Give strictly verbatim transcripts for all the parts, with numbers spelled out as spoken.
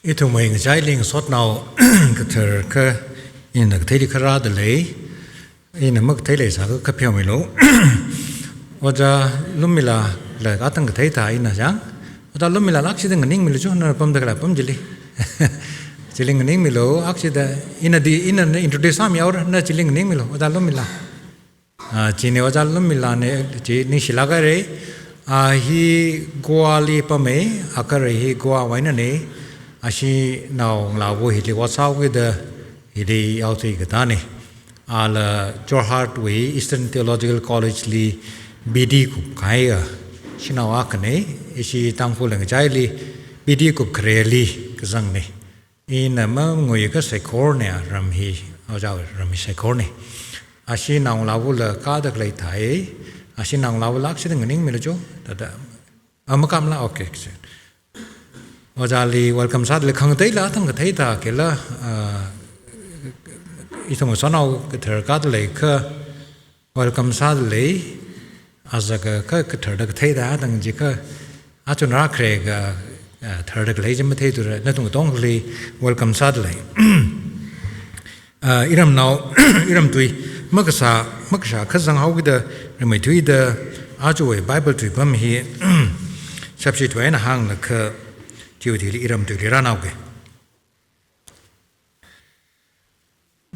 Ithumwui ngachaili ngasotnao kathar akha ina katheili kharā dalei, ina makathei leisākha kapheomilu. Ojā Lunmila la katang kathei thā ina chang. Ojā Lunmila la akshida nganingmilu chu, na pamda khalei apam chili. Chili nganingmilu, akshida ina di, ina introduce sāmihaora, na chili nganingmilu, Ojā Lunmila. Ah, china Ojā Lunmilana, chi ningshilāk haira. Ah, hi Goali pamei, akhare hi Goawui einana. Ashi naongalāva hili vāsāhaokida hili yaothui katāna. Ala Jorhatwui Eastern Theological College li B D kupkahaiya shanao akhana. Ishi Tangkhul ngachaili B D kupkhareli kazangna. Ina mangui kasaikorana, ram hi, Ojā ram hi saikorana. Ashi naongalāva la kada khalei thāi, ashi naongalāva la akshida nganingmilu chu, thāda. Ah, makamla, okay, okay. Ojāli welcome sādalei, khangateila tang kathei thā kala, ah, ithum ngasotnao kathar kādalei kha welcome sādalei, azaka kha katharda kathei thā tang jikha, achun rākhare ka, ah, tharda khalei chi matheithura, nathum katongali welcome sādalei. Ah, iramnao, iramtui, makasā, makasā kha zanghaokida, rimeithuida, ajawui Bible tuipam hi, shapshi tuina hānglakha, chiwui thili iramtuili rānaoke.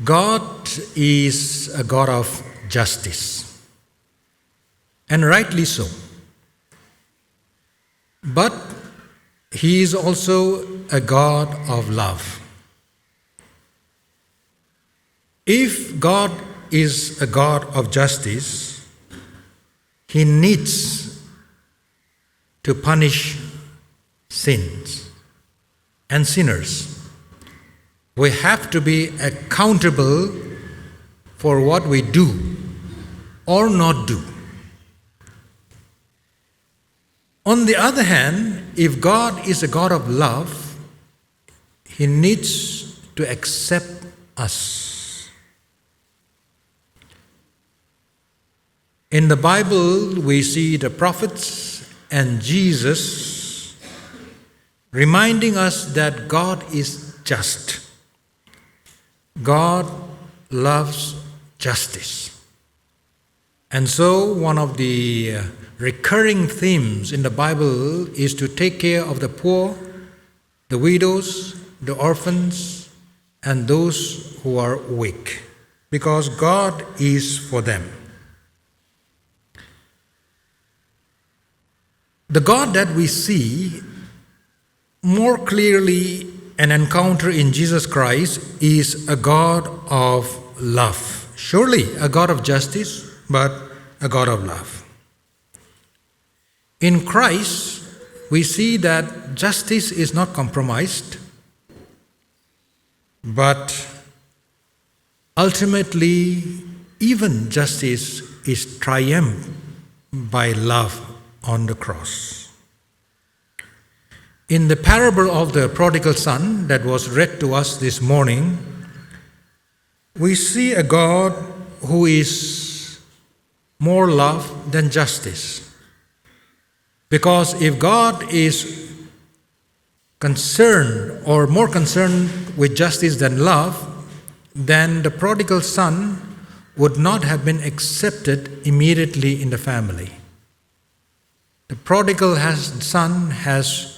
God is a God of justice, and rightly so. But He is also a God of love. If God is a God of justice, He needs to punish sins and sinners. We have to be accountable for what we do or not do. On the other hand, if God is a God of love, He needs to accept us. In the Bible, we see the prophets and Jesus reminding us that God is just. God loves justice. And so, one of the, uh, recurring themes in the Bible is to take care of the poor, the widows, the orphans, and those who are weak, because God is for them. The God that we see more clearly and encounter in Jesus Christ is a God of love. Surely a God of justice, but a God of love. In Christ, we see that justice is not compromised, but ultimately, even justice is triumphed by love on the cross. In the parable of the prodigal son that was read to us this morning, we see a God who is more love than justice. Because if God is concerned or more concerned with justice than love, then the prodigal son would not have been accepted immediately in the family. The prodigal has, son has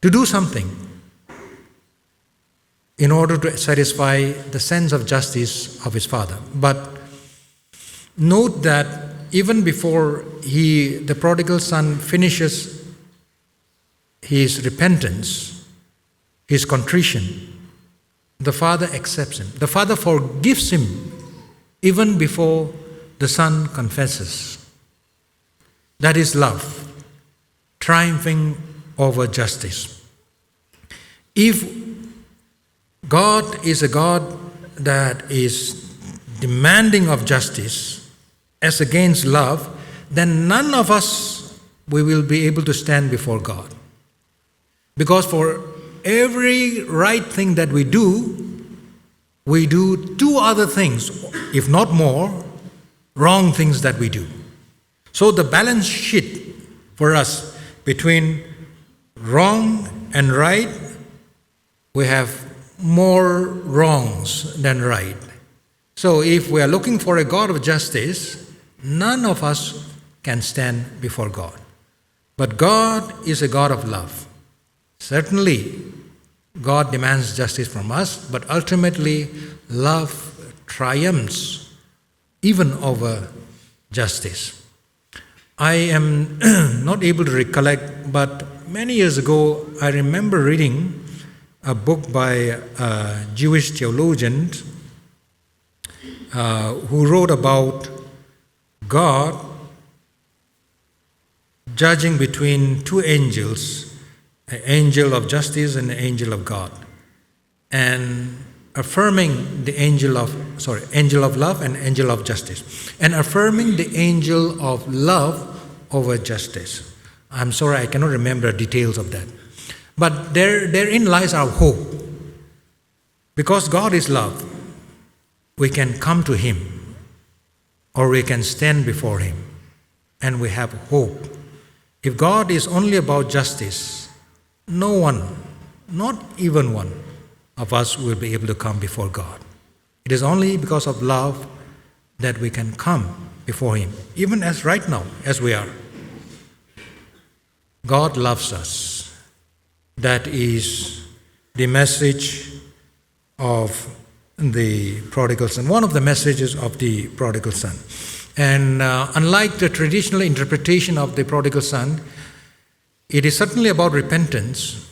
to do something in order to satisfy the sense of justice of his father. But note that even before he, the prodigal son, finishes his repentance, his contrition, the father accepts him. The father forgives him even before the son confesses. That is love triumphing over justice. If God is a God that is demanding of justice as against love, then none of us, we will be able to stand before God. Because for every right thing that we do, we do two other things, if not more, wrong things that we do. So the balance sheet for us between wrong and right we have more wrongs than right. So if we are looking for a God of justice, none of us can stand before God. But God is a God of love. Certainly, God demands justice from us, but ultimately, love triumphs even over justice. I am not able to recollect, but many years ago, I remember reading a book by a Jewish theologian, uh, who wrote about God judging between two angels, an angel of justice and an angel of God, and affirming the angel of, sorry, angel of love and angel of justice, and affirming the angel of love over justice. I'm sorry, I cannot remember the details of that. But there, therein lies our hope. Because God is love, we can come to Him, or we can stand before Him, and we have hope. If God is only about justice, no one, not even one of us, will be able to come before God. It is only because of love that we can come before Him, even as right now, as we are. God loves us. That is the message of the prodigal son, one of the messages of the prodigal son. And, uh, unlike the traditional interpretation of the prodigal son, it is certainly about repentance,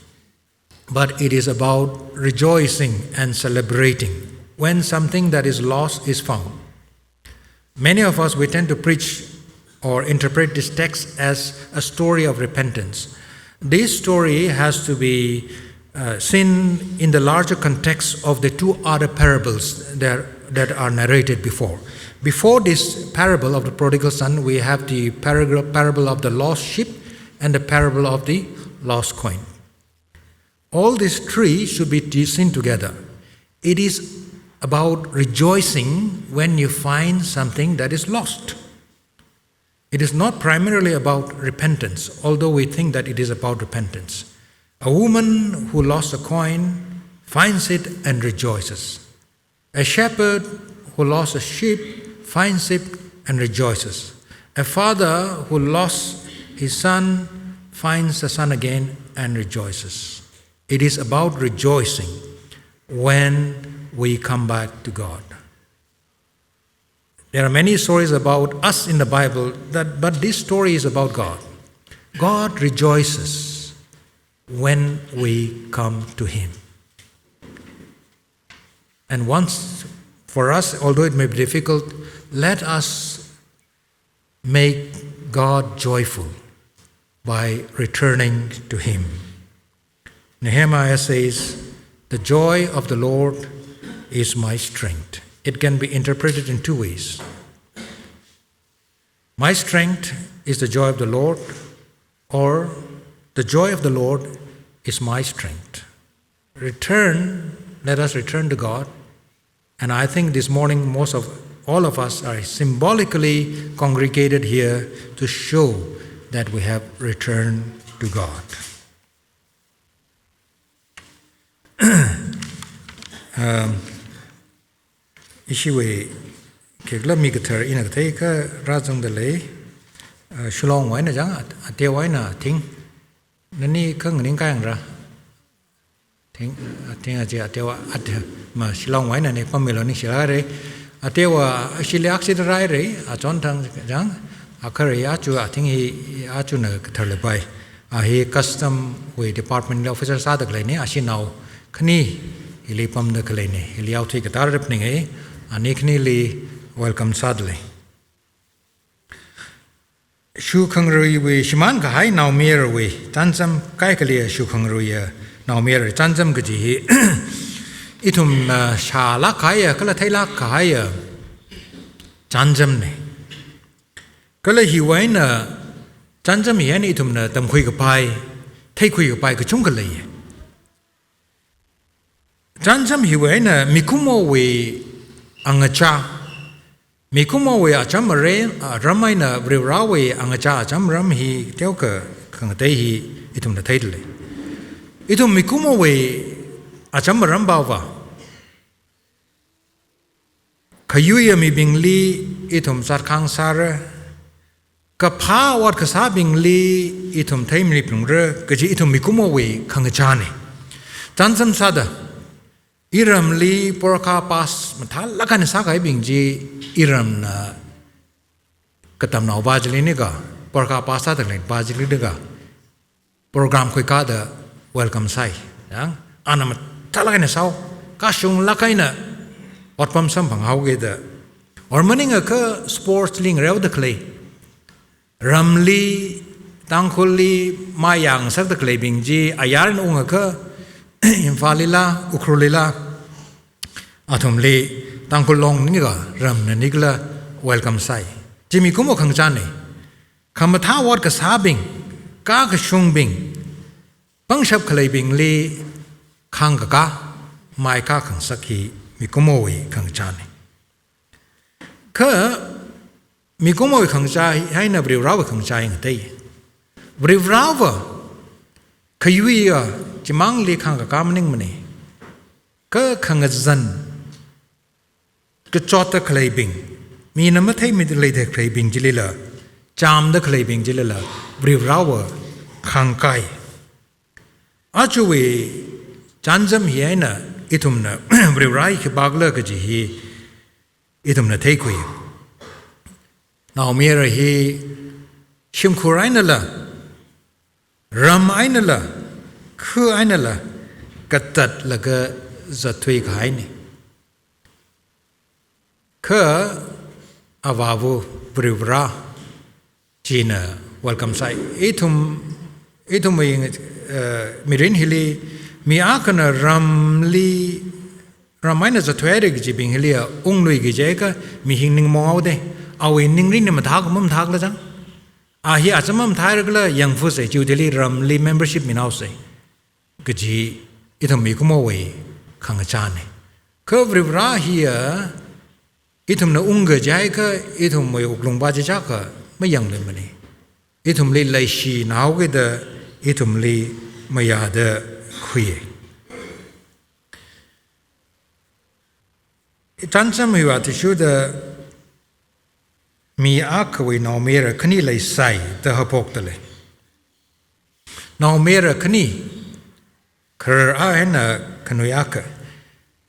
but it is about rejoicing and celebrating when something that is lost is found. Many of us, we tend to preach or interpret this text as a story of repentance. This story has to be, uh, seen in the larger context of the two other parables that, that are narrated before. Before this parable of the prodigal son, we have the parable, parable of the lost sheep and the parable of the lost coin. All these three should be seen together. It is about rejoicing when you find something that is lost. It is not primarily about repentance, although we think that it is about repentance. A woman who lost a coin finds it and rejoices. A shepherd who lost a sheep finds it and rejoices. A father who lost his son finds the son again and rejoices. It is about rejoicing when we come back to God. There are many stories about us in the Bible, that, but this story is about God. God rejoices when we come to Him. And once, for us, although it may be difficult, let us make God joyful by returning to Him. Nehemiah says, "The joy of the Lord is my strength." It can be interpreted in two ways. "My strength is the joy of the Lord," or "The joy of the Lord is my strength." Return, let us return to God. And I think this morning, most of, all of us are symbolically congregated here to show that we have returned to God. Um, ishiwui khikhala mi kathar ina kathei kha rāzangda lei, uh, Shillong wui eina chang, at-, ateowui eina Thing. Nani khanganing kayang ra? Thing, Thing aja ateowa, ate-, ma Shillong wui eina ni pamilo ningshilākra. Ateowa ashili aksida rāra, achon thang chang, akhare achu, a Thing hi, achuna kathar leipai. A hi custom wui department li officer sāda khaleina, ashi nao khani hili pamda khaleina, hili yaothui katā ripninga, ani khanili welcome sāda lei. Shukhangaruiwui shimān kahai naomayarawui chānjam, kaikhaliya shukhangaruiya naomayara chānjam kaji hi ithumna shālāk kahaiya, kala theilāk kahaiya chānjamna. Kala hiwui eina, chānjam hi eina ithumna tamkhui kapai, theikhui kapai kachungkha leiya. Chānjam hiwui eina mikumowui angachā, mikumowui acham arei, aram eina Varivarāwui angachā acham aram hi teokha khangatei hi ithumna theida lei. Ithum mikumowui acham maram bauva, khayuiya mibingli ithum zatkhang sāra, kaphā ot kasābingli ithum theimili phalungra kaji ithum mikumowui khangachāna. Chānjam sāda, iramli porkha pass mathālāk eina sākahaibing chi iramna katamnao pa chili nika, porkha pass sāda khalei pa chili nika, program khuikāda welcome sāi. Yang, ana mathālāk eina sāo, kashunglāk eina otpam samphanghaoki da. Or maningakha sports li ngareoda khalei, ramli, Tangkhulli mayāngasakda khaleibing chi ayarna ungakha, Imphalli la, Ukhrulli la, athumli Tangkhul Long nika, ramna nikla welcome sāi. Chi mikumo khangachāna. Khamathā ot kasābing, kakashungbing, pangshap khaleibingli khangkakā, maikā khangasak hi mikumowui khangachāna. Kha mikumowui khangachā hi eina Varivarāwui khangachā hi ngatei. Varivarāva khayuiya chimangli khangkakā maningmana. Kha khangazan, kachotda khaleibing, mina matheimida leida khaleibing chilila, chāmda khaleibing chilila, Varivarāva khangkai. Ajawui chānjam hi eina ithumna Varivarā hi khipākhala kaji hi ithumna theikhui. Naomayara hi shimkhur einala, ram einala, khu einala, katatlaga zatthui kahaina. Kha avāva Varivarā china welcome sāi. Ithum, ithumwui, eh, mirin hili mi akhana ramli, ram eina zatthuihaira kajibing hiliya ungluiki jiakha mihing ningmaong haoda. Awui ningrinli mathākha mamathākhala chang. A hi acham mathārakhala yangfuse, chiwuili ramli membership minaose kaji ithum mikumowui khangachāna. Kha Varivarā hiya ithumna ungga jiakha ithumwui wuklungpa chichākha mayangluimana. Ithumli leishinaokida ithumli mayāda khuiya. Chānjam hiwui athishurda mi akhawui naomayara khani leisai da haophokda lei. Naomayara khani, kharar akha eina khanui akha.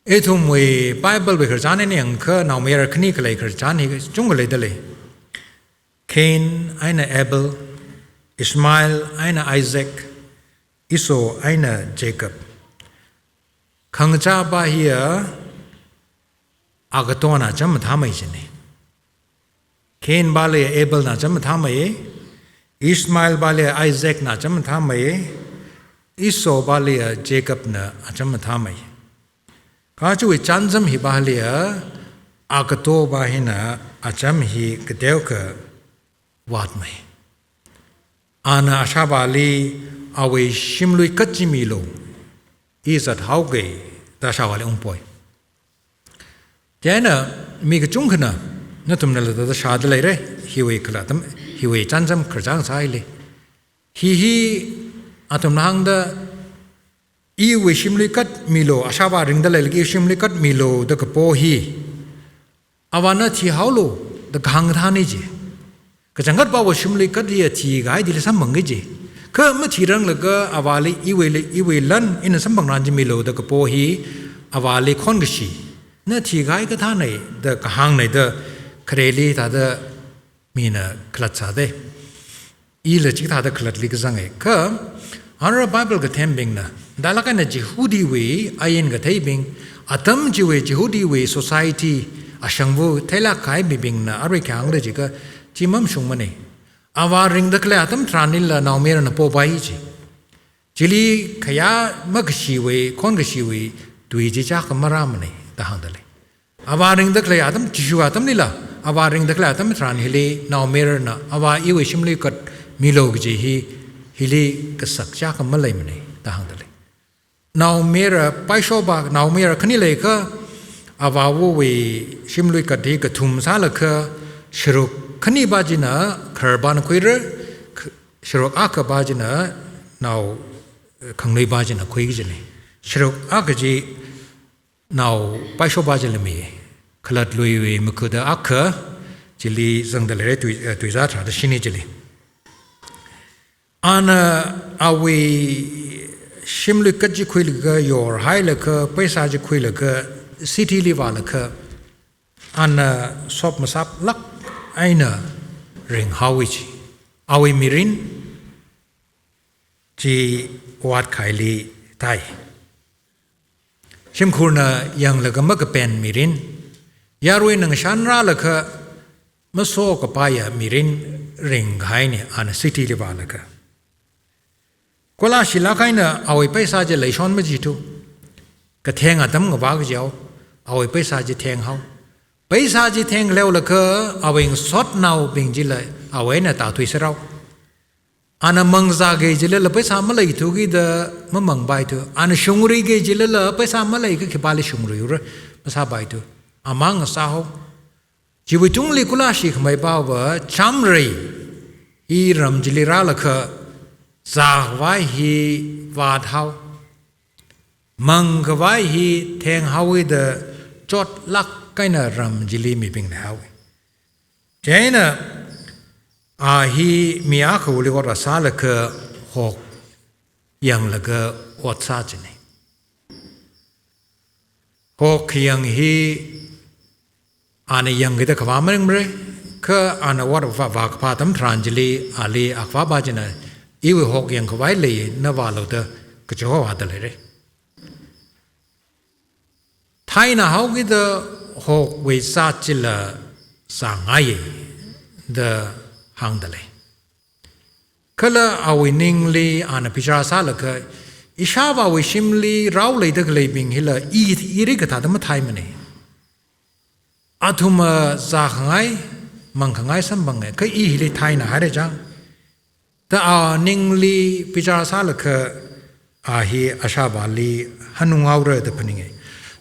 Ithumwui Bible wui khararchan eina yangakha naomayara khani khalei khararchan hi chungkha leida lei. Cain eina Abel, Ishmael eina Isaac, Esau eina Jacob. Khangachāpa hiya agato eina acham mathāmei jina. Cain pali Abel eina acham mathāmei, Ishmael pali Isaac eina acham mathāmei, Esau pali Jacob eina acham mathāmei. Kha chiwui chānjam hi paliya agatopa hina acham hi kateokha vātmei. Ana ashāvali awui shimlui kat chi milu, i zathaoga da ashāvali ungpoi. Chieina mi kachungkhana, nathumnala thāda shāda leira, hiwui kala atam, hiwui chānjam khararchan sāhaili. Hi hi athumna hāngda, iwui shimlui kat milu, ashāva ringda leilakha shimlui kat milu da kapo hi, avāna thihaolu da kahāng thāna ji. Kachangkhatpawui shimlui kat hiya thikahai thili samphangki ji. Kha mathiranglaga avāli iwuili, iwui lan ina samphangran chi milu da kapo hi, avāli khonkashi, na thikahai kathāna da kahāngna da khareli thāda mina khalat sāda. Ila chikathāda khalatli kazanga. Kha, ara Bible kathembingna, dalakana Jihudiwui ain katheibing, atam chiwui Jihudiwui society, ashangva theilāk kahai mibingna, arui kahāngda jiakha, chi mamashungmana. Avā ringda khalei atam tharanlila naomayarana popai ji. Chili khayā makashiwui, khonkashiwui, tui chichākha marāmana, da hāngda lei. Avā ringda khalei atam, Jishu atamlila, avā ringda khalei atam tharan hili, naomayarana, avā iwui shimlui kat milu kaji hi, hili kasak chākha maleimana, da hāngda lei. Naomayara paishopa, naomayara khani leiakha, avāvawui shimlui kat hi kathum sālaga, sharuk khanipa china khararpana khuira, k-, sharuk akhapa china nao, eh, khangluipa china khui kajina. sharuk akha chi nao paishopa chila mi, khalatluiwui makhuda akha chili zangda leira, tui, eh, tuizā tharāda shini chili. Ana awui shimlui kat chi khuilaga, yorhailaga, paisa chi khuilaga, city li vālaga, ana sop masāplāk eina ringhaowa chi. Awui mirin chi vātkhaili thai. Shimkhurna yanglaga makapen mirin, yaruina ngashan rālaga masokapaiya mirin ringkahaina, ana city li vālaga. Kula shilāk eina awui paisa chi leishon machithu. Katheng atam ngavā kajihao, awui paisa chi thenghao. Paisa chi thengleolaga awui ngasotnaobing chila awui eina tāthuiserhao. Ana mangzāki jilala paisa maleithuki da mamangpaithu. Ana shungruiki jilala paisa maleikha khipāli shungruiura, masāpaithu. Amang sāhao. Chiwui tungli kula shikhamei pava chamrei hi ram chili rālaga zākhavai hi vāthao. Mangkhavai hi thenghaowa da chotlāk eina ram chili mibing leihaowa. Chieina a hi mi akhawuili ot vāsālaga hok yanglaga ot sā china. Hok khayang hi ana yangkida khavā maningmara, kha ana ot vā, vākaphā atam tharan chili ali akhavāpa china, iwui hok yangkhavai lei, na vālu da kachihowa da leira. Thaina haokida hokwui zat chila zāngaiya da hāngda lei. Kala awui ningli ana bichar sālaga, ishāvāwui shimli rao leida khaleibing hila i, iri kathāda mathaimana. Athumva zākhangai, mangkhangai samphangai, kha i hili thaina haira chang. Da a ningli bichar sālaga, a hi ashāvāli hanunghaora da phaninga.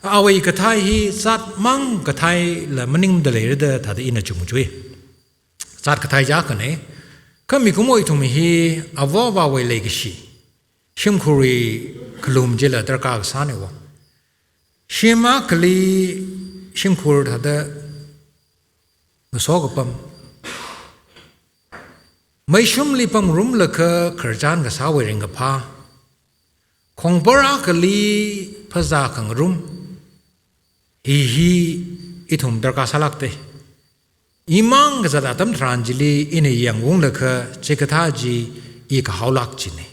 Awui kathai hi zatmang kathaila maningda leira da thāda ina chungchui. Zat kathai chi akhana, kha mikumo ithum hi avāva̱wui leikashi, shimkhurwui khalum chila darkar kasāna wo. Shim akhali shimkhur thāda ngaso kapam, meishumli pamngarumlaga khararchan kasāwui ringkaphā, khongpar akhali phazā khangarum, hi hi ithum darkar sālākta. Imang kazat atam tharan chili ina yangunglaga chikathā chi i kahaolāk china.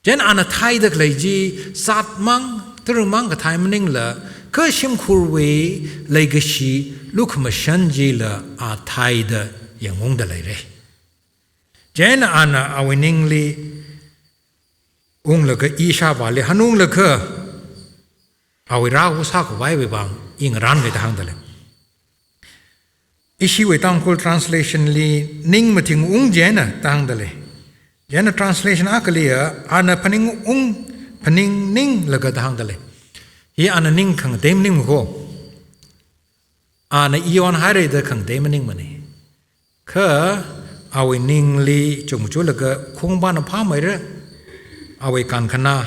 Chieina ana thaida khalei chi zatmang, tara̱mang kathai maningla, kha shimkhurwui leikashi lukhamashan chila a thaida yangungda leira. Chieina ana awui ningli unglaga ishāvāli hanunglaga awui rao sākhavaiwui vang i ngarānga da hāngda lei. Ishiwui Tangkhul translation li ning mathing ung chieina da hāngda lei. Chieina translation akhaliva ana phaningung, phaninglaga da hāngda lei. Hi ana ning khangatei maningmana ko. Ana i onhaira da khangatei maningmana. Kha awui ningli chungchulaga khungpana phāmeira, awui kankhana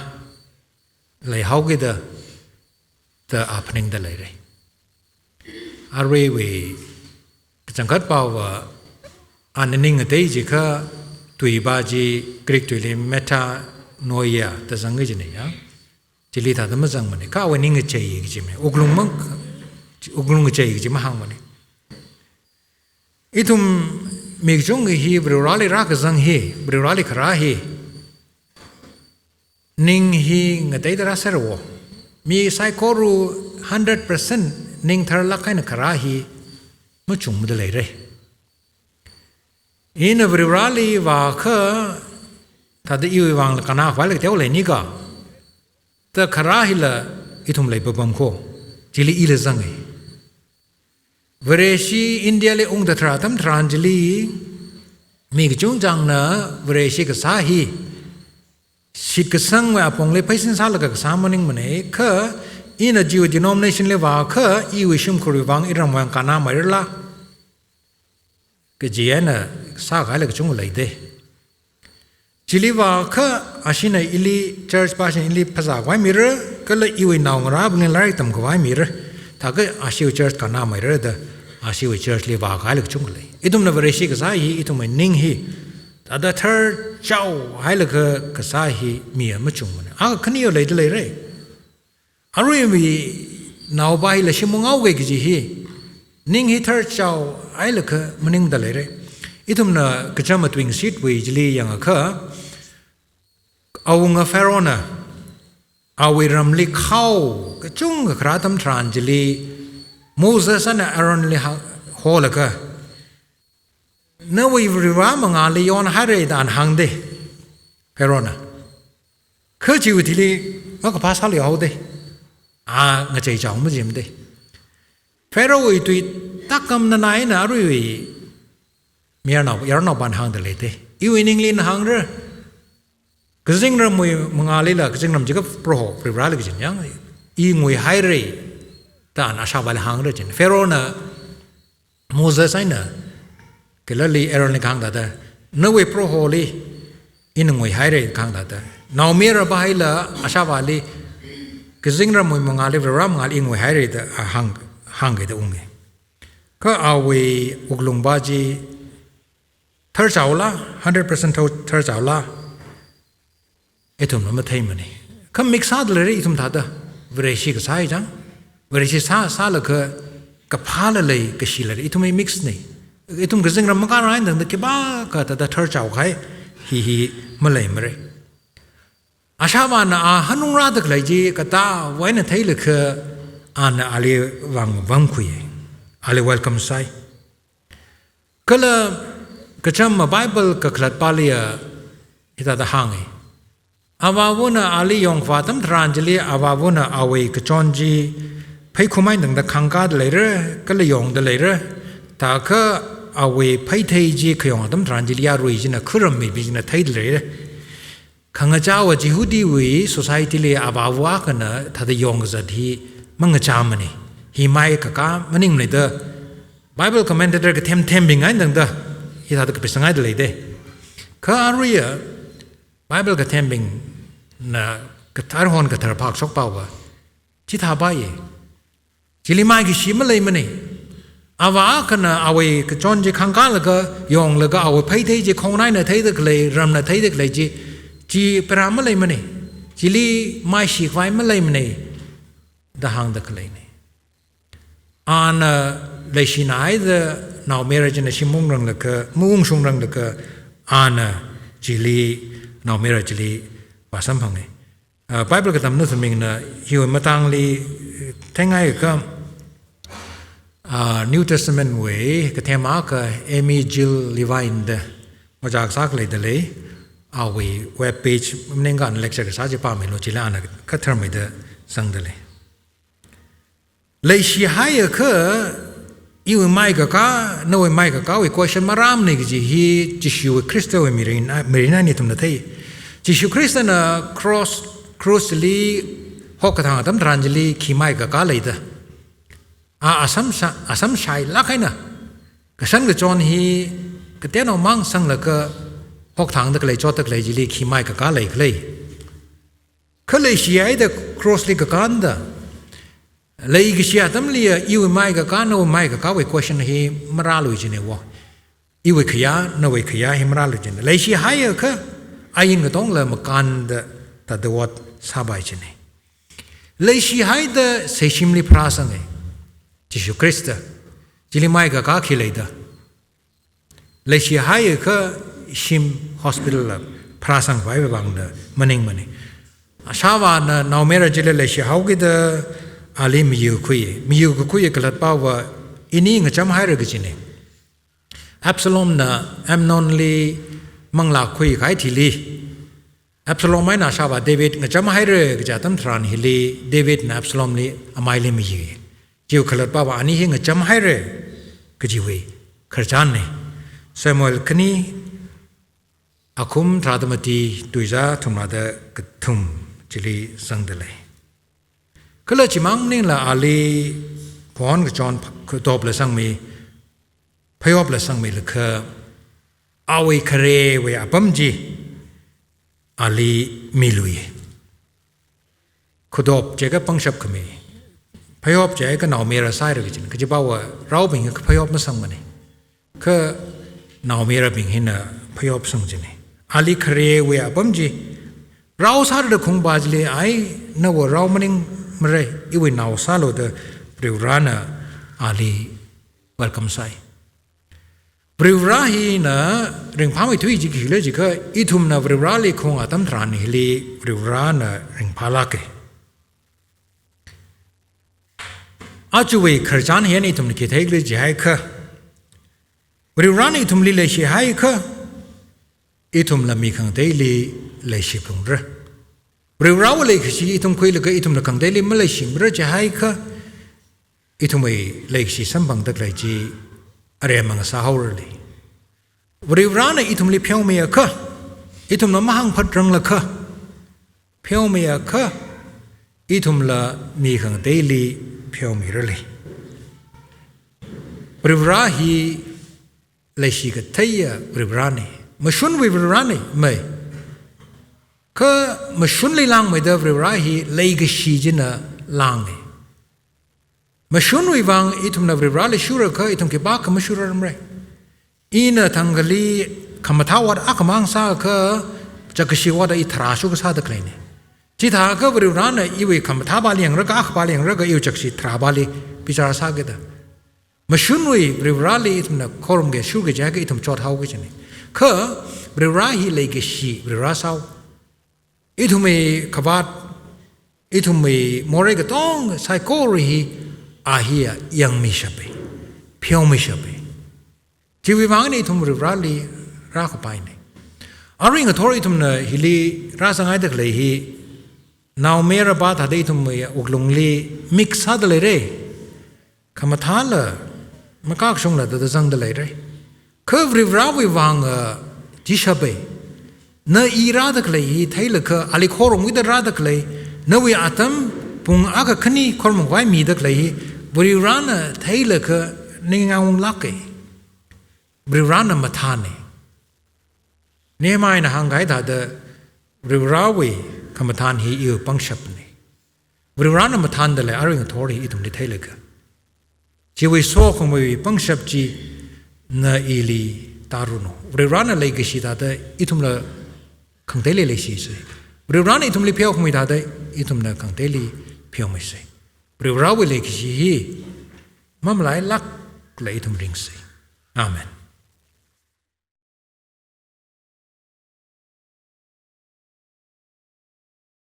leihaokida da a phaningda leira. Aruiwui kachangkhat pava ana ning ngatei jiakha tuipa chi Greek tuili metanoia da zanga china ya. Chili thāda mazangmana, kha awui ning ngachei kaji ma, wuklung mang, wuklung ngachei kaji mahāngmana. Ithum mi kachungkha hi Varivarāli rākazang hi, Varivarāli kharā hi, ning hi ngateida rāsera wo. Mi saikora hundred percent ning tharlāk eina kharā hi machungmada leira. Ina Varivarāli vākha, thāda iwui vangla kannā khavai lei kateo leini ka, da kharā hila ithum leipapam ko, chili ila zanga. Vareshi India li ungda tharā atam tharan chili, mi kachungchangna Vareshi kasā hi shitkasangwui apongli pheisin sālaga kasā maningmana, kha ina chiwui denomination li vākha iwui shimkhurwui vang iramwui vang kannāmeirala kaji eina sākahaila kachungkha leida. Chili vākha ashina ili church pastor ili phazā khavai mira, kala iwui naongarābingli lairik tamkhavai mira, thākha ashiwui church kannā maira da, ashiwui church li vākahai lāk chungkha lei. Ithumna Vareshi kasā hi, ithumwui ning hi, thāda tharchao hailaga kasā hi mi machungmana. Akha khani yo leida leira. Aruiwui naopa hila shim mangao kaji hi, ning hi tharchao hailaga maningda leira. Ithumna kachām Twingsitwui chili yangakha, awunga Pharaohna awui ramli khao kachungkha kharā atam tharan chili, Mosesna Aaronli ha-, holaga, nawui Varivara mangāli yonhaira da ana hāngda, Pharaohna. Kha chiwui thili makaphā sāluihaoda, a ngacheichao majimda. Pharaohwui tui tākam nana eina aruiwui mayarnao, yarnaopana hāngda leida. Iwui ningli ina hāngra, kazingramwui mangālila, kazingramwui jikha Proho Varivarali kajin yang, i nguihaira da ana ashāvāli hāngra jin. Pharaohna Moses eina, kalali Aaronli kahāng thāda, nawui Proholi ina nguihaira kahāng thāda, naomayara pa hila ashāvāli, kazingramwui mangāli, Varivara mangāli i nguihaira da a hāng, hāngkida unga. Kha awui wuklungpa chi tharchaola, hundred percent thar-, tharchaola, ithumna matheimana. Kha mix sāda leira ithum thāda, Vareshi kasā hi chang, Vareshi sā, sālaga kaphāla lei, kashila lei, ithum hi mix na. Ithum kazingram makāngai tangda khipākha thāda tharchao kahai hi hi maleimara. Ashāvāna a hanungra da khalei chi katāwui eina theilaga ana ali vāng vāngkhui, ali welcome sāi. Kala kachām Bible kakhalatpali a hithāda hānga. Avāvana ali yongkhavā atam tharan chili avāvana awui kachon chi pheikhuimai tangda khangkāda leira, kala yongda leira, thākha awui pheithei chi khayong atam tharan chili yarui china, kharam mipi china theida leira. Khangachāva Jihudiwui society li avāva akhana thāda yongkazat hi mangachāmana. Hi maikakā maningmana da Bible commentator kathem thembing eina tangda hithāda kapisāngaida leida. Kha aruiya Bible kathembingna kathar hon kathar phak shokpava chithāpaiya. Chili maikashi maleimana. Avā akhana awui kachon chi khangkālaga, yonglaga awui pheithei chi khongnaina theida khalei, ramna theida khalei chi, chi para maleimana. Chili maishikhavai maleimana da hāngda khaleina. Ana leishinaida naomayara china shim maungranglaga, maungshungranglakha, ana chili, naomayara chili vāsamphanga. Ah, Bible katamnaobingna hiwui matangli, eh, theingaikha, ah, New Testament wui kathema akha Amy Jill Levine da, ojā kasā akha leida lei, awui web page maningakha ana lecture kasā chi pāmilu, chili ana katharmeida sangda lei. Leishihaiakha, iwui maikakā, nawui maikakāwui question marāmana kaji hi Jishu Khristawui mirin, mirin eina ithumna thei. Jishu Khristana cross, cross li hokkathang atam tharan chili khi maikakā leida. A asam sha-, asam shailāk eina, kashan kachon hi kateonao mang sanglaga hokthangda khalei chotda khalei chili khi maikakā leikhala. Kha leishihaida cross li kakānda, leikashi atamli iwui maikakā, nawui maikakāwui question hi marālui jina wo. Iwui khayā, nawui khayā hi marālui jina. Leishihaiakha, ain katongla makānda, thāda ot sāpai jina. Leishihaida seishimli pharāsanga, Jishu Khrista. Chili maikakā khi leida. Leishihaiakha shim hospital la pharāsangpai vāngda maningmana. Ashāvāna naomayara chili leishihaokida ali mayukhui. Mayukakhui kakhalatpava ini ngachamhaira kajina. Absalomna Amnonli manglā khuikahai thili, Absalom eina ashāvā David ngachamhaira kaja atam tharan hili, Davidna Absalomli amaili mayi. Chiwui kakhalatpava ani hi ngachamhaira kajiwui khararchanna. Samuel khani, akhum tharāda mati, tuizā thumrāda kathum chili sangda lei. Kala chimang maningla ali phon kachon katopla sangmi, phayopla sangmilakha, awui kharewui apam chi, ali miluiya. Khudop jiakha pangshap khami, phayop jiakha naomayara sāhaira kajina. Kajiva raobing kaphayop masangmana. Kha naomayarabing hina phayop sangchina. Ali kharewui apam chi, rao sāda khaungpa chili, ai, nawui rao maningmara, iwui nao sālu da Varivarana ali welcome sāi. Varivara hina ringphāmeithui chi khikhala jiakha, ithumna Varivarali khaung atam tharan hili Varivarana ringphālāka. Ajawui khararchan hina ithumna khi theikhala jiakha, Varivarana ithumli leishihaiakha, ithumla mi khangateili leishiphalungra. Varivarawui leikashi ithum khuilaga ithumla khangateili maleishimara jiakha, ithumwui leikashi samphangda khalei chi aremma ngasāhaorali. Varivarana ithumli pheomeiakha, ithumna mahāngphatranglakha, pheomeiakha, ithumla mi khangateili pheomeirali. Varivara hi leishi katheiya Varivarana. Mashunwui Varivarana, mai. Kha mashunli langmeida Varivara hi leikashi china langa. Mashunwui vang ithumna Varivarali shurakha ithum khipākha mashurarmara. Ina thangkhali khamathā ot akhamang sākha, chākashi ot i tharā shukasāda khaleina. Chithākha Varivarana iwui khamathāpali yanglaga, akhapali yanglaga iwui chākashi tharāpali bichar sākida. Mashunwui Varivarali ithumna khorumki shurki jiakha ithum chothaoki kajina. Kha Varivara hi leikashi Varivara sāo. Ithumwui khavāt, ithumwui morei katonga saikora hi a hi yangmishapa, pheomishapa. Chiwui vang eina ithum Varivarali rākapaina. Arui ngathor ithumna hili rāzanghaida khalei hi, naomayarapa thāda ithumwui wuklungli mix sāda leira. Khamathāla, makakshungla thāda zangda leira. Kha Varivarawui vang, ah, jishapa. Na i rāda khalei hi theilaga, ali khorumkida rāda khalei, nawui atam pung akha khani khorumkhavai mida khalei hi, Varivarana theilaga ningang unglāka. Varivarana mathāna. Nehemiahna hāngkahai thāda, Varivarawui khamathān hi iwui pangshapna. Varivarana mathāndalei arui ngathor hi ithumli theilaga. Chiwui sokhamiwui pangshap chi na ili tāranu. Varivarana leikashi thāda ithumla khangateili leishisa. Varivarana ithumli pheokhami thāda ithumla khangateili pheomisa. Varivarawui leikashi hi mamalailākla ithum ringsa. Amen.